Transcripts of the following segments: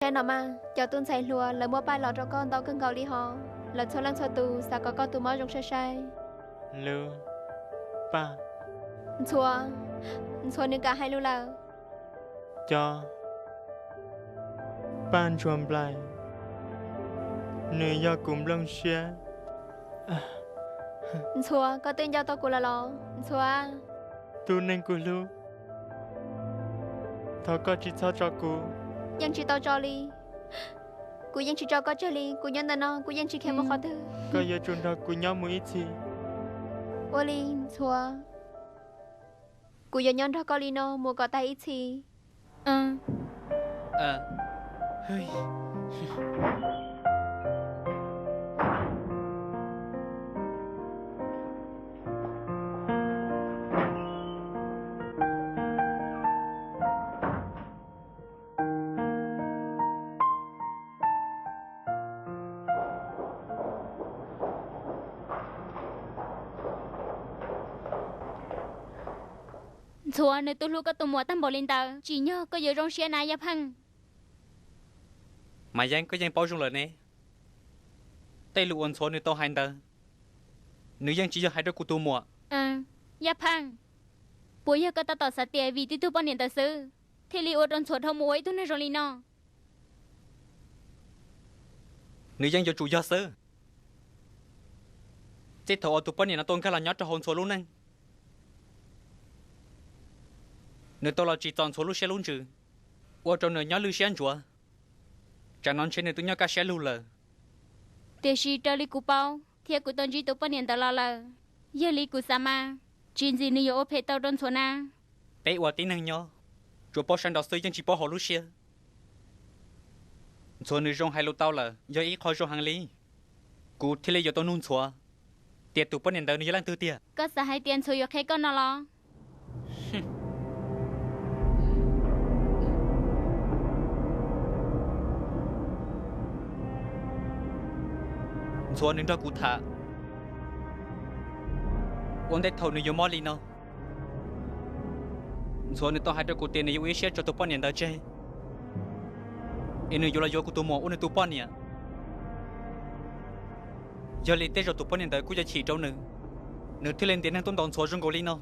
Saib no mas, cov tub ntxhais hluas lawv muab paj los rau koj ntau kawg nkaus li hos. Lawv txhua leej txhua tus xav kom koj tus mob zoo saib saib. Lub paj. Ntxhuav, Ntxhuav nws kam hais lus lawm. Cov paj ntsuag nplaim, nws yog kuv nplooj siab. Ntxhuav, koj twb nco tau kuv lawm los Ntxhuav? Tus neeg kuv hlub, thov koj tsis txhob tso kuv. Yeej tsis tau tso li. Kuv yeej tsis tso koj tseg li, kuv nyob ntawm no kuv yeej tsis khiav mus qhov twg. Koj yuav tsum nrog kuv nyob mus ib txhis. Ua li Ntxhuav, kuv yuav nyob nrog koj li no mus kom tag ib txhis. Ntxhuav, nws twb hlub koj tus muam tag npaum li ntawd, tsim nyog koj yuav zoo siab na Yaj Pheej. Mas Yeeb, koj yeej paub zoo lawm ne. Tej lus uas Ntxhuav nws tau hais ntawd, nws yeej tsis yog hais rau kuv tus muam. Yaj Pheej, puas yog koj tab tom xav tias vim tib tug poj niam ntawd xwb thiaj li ua rau Ntxhuav dhau mus ua ib tug neeg zoo li no? Nws yeej yuav tsum yog xwb. Txij thaum uas tus poj niam no tau nkag los nyob rau hauv Ntxhuav lub neej, nws tau los tsim txom Ntxhuav lub siab lub ntsws, ua rau nws nyob lwj siab ntsuav. Tsam no ntshe nws twb nyob kaj siab lug lawm. Tiam sis raws li kuv paub thiab kuv tau ntsib tus poj niam ntawd los lawm, yog li kuv xav mas tsis ntxim nws yuav ua phem tau rau Ntxhuav na. Peb ua tib neeg nyob, tsuas paub sawv nraud xwb yeej tsis paub hauv lub siab. Ntxhuav nws zoo hais lus tau lawm yog ib qho zoo heev li. Kuv thiaj li yuav tau nug Ntxhuav tias tus poj niam ntawd nws yog leej twg tiag. Koj xav hais tias Ntxhuav yuav qhia koj no los? Ntxhuav nws nrog kuv tham ua ntej thaum nws yuav mob li no. Ntxhuav nws tau hais rau kuv tias nws yuav ua ib siab tso tus poj niam ntawd tseg, es nws yuav los yuav kuv tus muam ua nws tus poj niam. Yog li tej zaum tus poj niam ntawd kuj yuav chim rau nws, nws thiaj li ntiav neeg tuaj ntaus Ntxhuav zoo nkaus li no.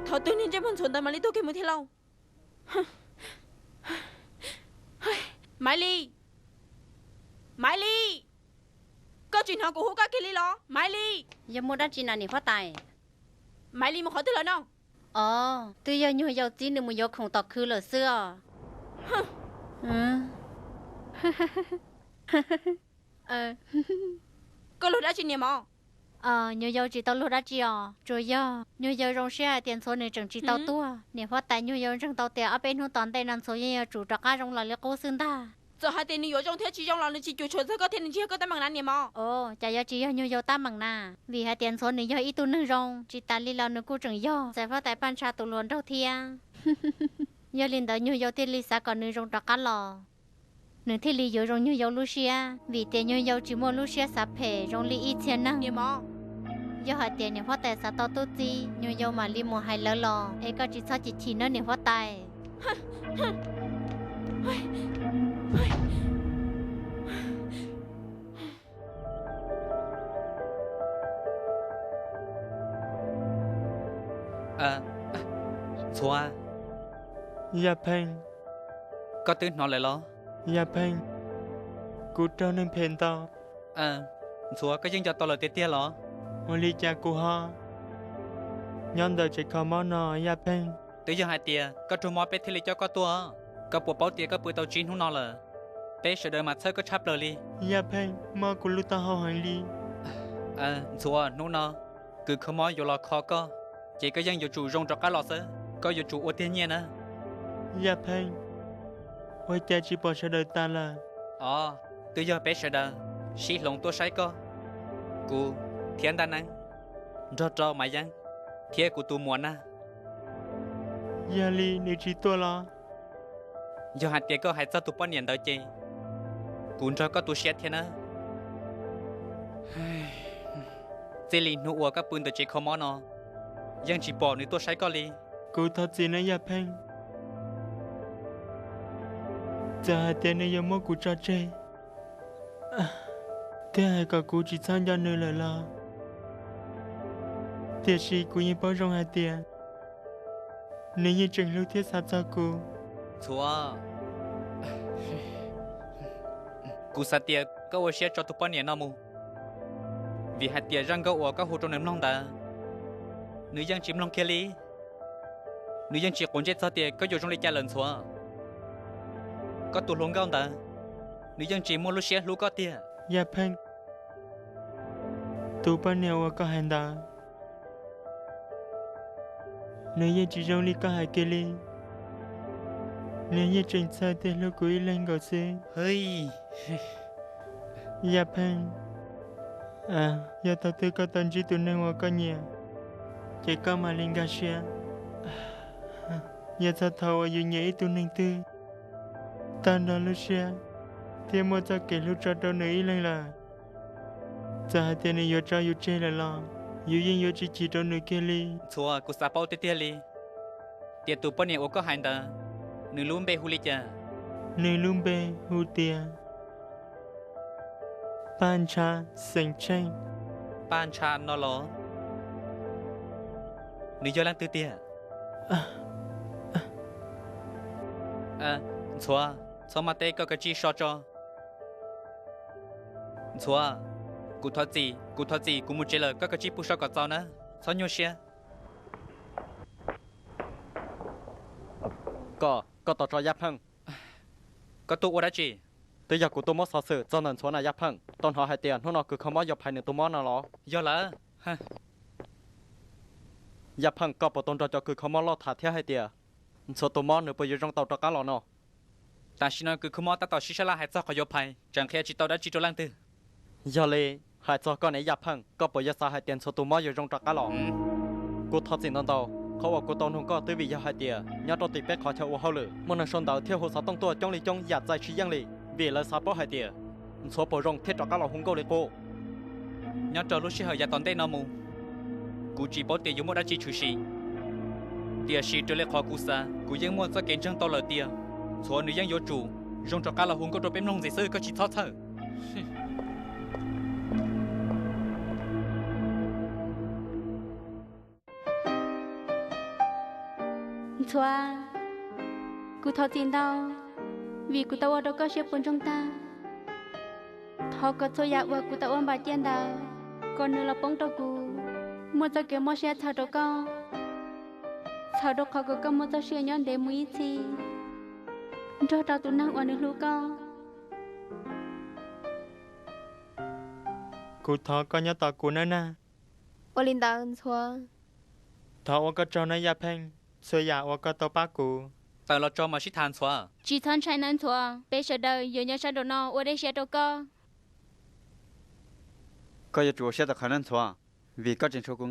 Thov twg niag ntsej muag Ntxhuav ntawd mam li taug kev mus thiab lauj. Maiv Lis, Maiv Lis, koj tsis hnov kuv hu koj kiag li los Maiv Lis? Yog muaj dab tsi na niam huab tais? Maiv Lis mus qhov twg lawm no? Os, twb yog nyuag yau txib nws mus yuav khoom tom khw lawm xwb os. Koj luag dab tsi niam mos? Nyuag yau tsis tau luag dab tsi os, tsuas yog nyuag yau zoo siab hais tias Ntxhuav nws tseem tsis tau tuag. Niam huab tais, nyuag yau ntseeg tau tias ob peb hnub tom ntej no Ntxhuav yeej yuav tsum rov qab zoo los li qub xwb ntag. Txawm hais tias nws yuav zoo thiab tsis zoo los nws tsis cuam tshuam txog koj thiab nws tsis yog koj tab meeg na niam mos. Os, cas yuav tsis yog nyuag yau tab meeg na? Vim hais tias Ntxhuav nws yog ib tug neeg zoo, tsis tas li los nws kuj tseem yog txiv huab tais Paj Ntsha tus hluas nraug thiab. Yog li ntawd nyuag yau thiaj li xav kom nws zoo rov qab los, nws thiaj li yuav zoo nyuag yau lub siab, vim tias nyuag yau tsis muaj lub siab xav phem zoo li ib txhia neeg. Yog hais tias niam huab tais xav tau tub txib, nyuag yau mam li mus hais lawv los, es koj tsis txhob chim chim nawb niam huab tais. Ntxhuav. Yaj Pheej. Koj twb hnov lawm los? Yaj Pheej, kuv raug neeg phem ntaus. Ntxhuav, koj yeej nco tau lawm tiag tiag los? Ua li cas kuv ho nyob ntawm tsev kho mob no Yaj Pheej? Twb yog hais tias koj raug mob peb thiaj li coj koj tuaj. Koj puas paub tias koj pw tau tsib hnub no lawm? Peb sawv daws mas txhawj koj tshaj plaws li. Yaj Pheej, mob kuv lub taub hau heev li. Ntxhuav, hnub no kws kho mob yuav los kho koj, ces koj yeej yuav tsum zoo rov qab los xwb. Koj yuav tsum ua tiag nyiaj na. Yaj Pheej, ua cas tsis pom sawv daws tas lawm? Os, twb yog peb sawv daws sib hloov tuaj saib koj, kuv thiab Ntaj Neeb, nrog rau Maiv Yeeb thiab kuv tus muam na. Yog li nws tsis tuaj los? Yog hais tias koj hais txog tus poj niam ntawd ces kuv nrog koj tu siab thiab na. Txij li hnub uas koj pw ntawm tsev kho mob no, yeej tsis pom nws tuaj saib koj li. Kuv thov txim nawb Yaj Pheej. Txawm hais tias nws yuav muab kuv tso tseg, thiab hais kom kuv tsis txhob nco nws lawm los, tiam sis kuv yeej paub zoo hais tias nws yeej tseem hlub thiab xav txog kuv. Ntxhuav, kuv xav tias koj ua siab tso tus poj niam no mus, vim hais tias zaj nkauj uas koj hu rau nws mloog ntawd, nws yeej tsis mloog kiag li. Nws yeej tsis quav ntsej txog tias koj yuav zoo li cas lawm Ntxhuav. Koj tus hluas nkauj ntawd, nws yeej tsis muaj lub siab hlub koj tiag. Yaj Pheej, tus poj niam uas koj hais ntawd, nws yeej tsis zoo li koj hais kiag li. Nws yeej tseem txhawj thiab hlub kuv ib leeg nkaus xwb. Yaj Pheej, yog thaum twg koj tau ntsib tus neeg uas koj nyiam, ces koj mam li nkag siab. Yog txog thaum uas yus nyiam ib tug neeg twg, tag nrho lub siab thiab muaj txoj kev hlub tso rau nws ib leeg lawm, txawm hais tias nws yuav tso yus tseg lawm los yus yeej yuav tsis chim rau nws kiag li. Ntxhuav, kuv xav paub tiag tiag li tias tus poj niam uas koj hais ntawd, nws lub npe hu li cas? Nws lub npe hu tias Paj Ntsha xeem Tsheej. Paj Ntsha no los? Nws yog leej twg tiag? Ntxhuav, txhob maj teb, koj kav tsij so tso. Ntxhuav, kuv thov txim, kuv thov txim, kuv mus tsev lawm, koj kav tsij pw so kom txaus na, txhob nyuaj siab. Koj, koj tos tso Yaj Pheej. Koj tuaj ua dab tsi? Twb yog kuv tuaj muab xov xwm txog ntawm Ntxhuav na Yaj Pheej. Tau hnov hais tias hnub no kws kho mob yuav phais nws tus mob no los? Yog lawm. Yaj Pheej, koj puas tau nrog cov kws kho mob loj tham thiab hais tias Ntxhuav tus mob nws puas yuav zoo tau rov qab los no? Tam sim no kws kho mob tab tom sib sab laj hais txog qhov yuav phais, tseem qhia tsis tau dab tsi rau leej twg. Yog li, hais txog koj ne Yaj Pheej, koj puas yuav xav hais tias Ntxhuav tus mob yuav zoo rov qab los? Kuv thov txim ntau ntau, qhov uas kuv tau nug koj twb vim yog hais tias nyob rau tim peb qhov chaw ua hauj lwm muaj neeg sau ntawv thiab hu xov tooj tuaj coob li coob yam txais tsis yeej li, vim lawv xav paub hais tias Ntxhuav puas zoo thiab rov qab los hu nkauj li qub. Nyob rau lub sij hawm yav tom ntej no mus, kuv tsis paub tias yuav muaj dab tsi tshwm sim, tiam sis raws li qhov kuv xav, kuv yeej muaj txoj kev ntseeg tau lawm tias Ntxhuav nws yeej yuav tsum zoo rov qab los hu nkauj rau peb mloog ntxiv xwb, koj tsis txhob txhawj. Ntxhuav, kuv thov txim ntau, vim kuv tau ua rau koj siab puas ntsoog tag. Thov kom txhua yam uas kuv tau ua npam ciaj ntawd, kom nws los poob rau kuv, muaj txoj kev mob siab txhaws rau koj, txhaws rau qhov kom koj muaj txoj sia nyob ntev mus ib txhis nrog rau tus neeg uas nws hlub koj. Kuv thov koj nyob tos kuv nawb Nag. Ua li ntawd Ntxhuav. Thov ua koj tsaug nawb Yaj Pheej, txhua yam uas koj tau pab kuv. Tawm los tso mam sib tham Ntxhuav. Tsis txhob ntshai nawb Ntxhuav, peb sawv daws yuav nyob sab nraum no ua dej siab rau koj. Koj yuav tsum ua siab rau qhov nawb Ntxhuav, vim koj tseem tshuav kuv.